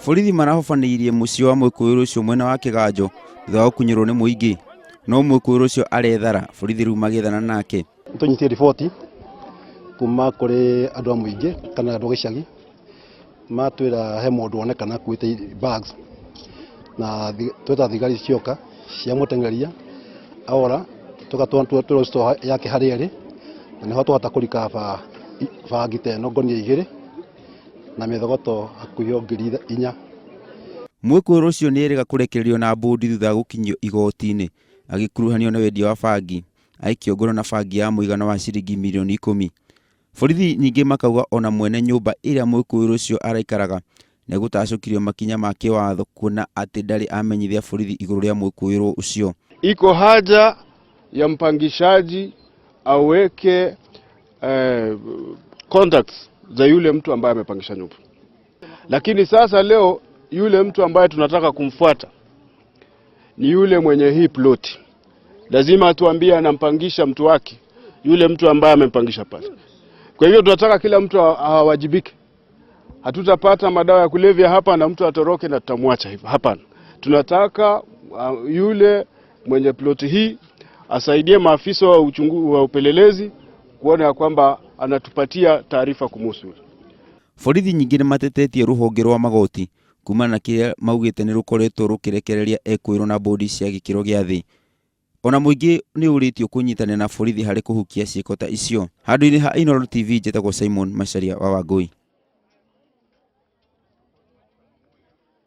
Borithi marahobanĩirie mũciĩ wa mwĩkũĩrwo ũcio mwena wa Kĩganjo thutha wa gũkunyĩrwo nĩ mũingĩ. No mwĩkũĩrwo ũcio arethara, borithi rĩu magĩethana nake. Nĩtũnyitire riboti kuma kũrĩ andũ a mũingĩ kana andũ a gĩcagi, matwĩra he mũndũ wonekana akuĩte bags na tweta thigari cioka ciamũteng'eria ora, tũgatwĩrwo store yake harĩa ĩrĩ, na nĩho twahota kũ recover bangi ta ĩno ngũnia igĩrĩ na mĩthogoto hakuhĩ o 4000. Mwĩkũĩrwo ũcio nĩerĩga kũrekererio na mbũndi thutha wa gũkinyio igoti-inĩ agĩkuruhanio na wendia wa bangi, aikio ngono na bangi ya mũigana wa ciringi mirioni 10. Borithi ningĩ makauga ona mwene nyũmba ĩrĩa mwĩkũĩrwo ũcio araikaraga nĩegũtacũkĩrio makinya ma kĩwatho kuona atĩ ndarĩ amenyithia borithi igũrũ rĩa mwĩkũĩrwo ũcio. Iko haja ya mpangishaji aweke contacts za yule mtu ambaye amepangisha nyumba. Lakini sasa leo yule mtu ambaye tunataka kumfuata ni yule mwenye hii ploti. Lazima atuambie anampangisha mtu wake, yule mtu ambaye amempangisha pale. Kwa hivyo tunataka kila mtu awajibike. Hatutapata madawa ya kulevya hapa na mtu atoroke na tutamwacha hivyo. Hapana. Tunataka yule mwenye ploti hii asaidie maafisa wa uchungu, wa upelelezi kuona ya kwamba anatupatia taarifa kumhusu. Borithi nyingĩ nĩmatetetie rũhonge rwa magoti kumana na kĩrĩa maugĩte nĩ rũkoretwo rũkĩrekereria ekũĩrwo na bũndi cia gĩkĩro gĩa thĩ. Ona mũingĩ nĩ ũrĩtio kũnyitanĩra na borithi harĩ kũhukia ciĩko ta icio. Handũ-inĩ ha Inooro TV, njĩtagwo Simon Macharia wa Wangũi.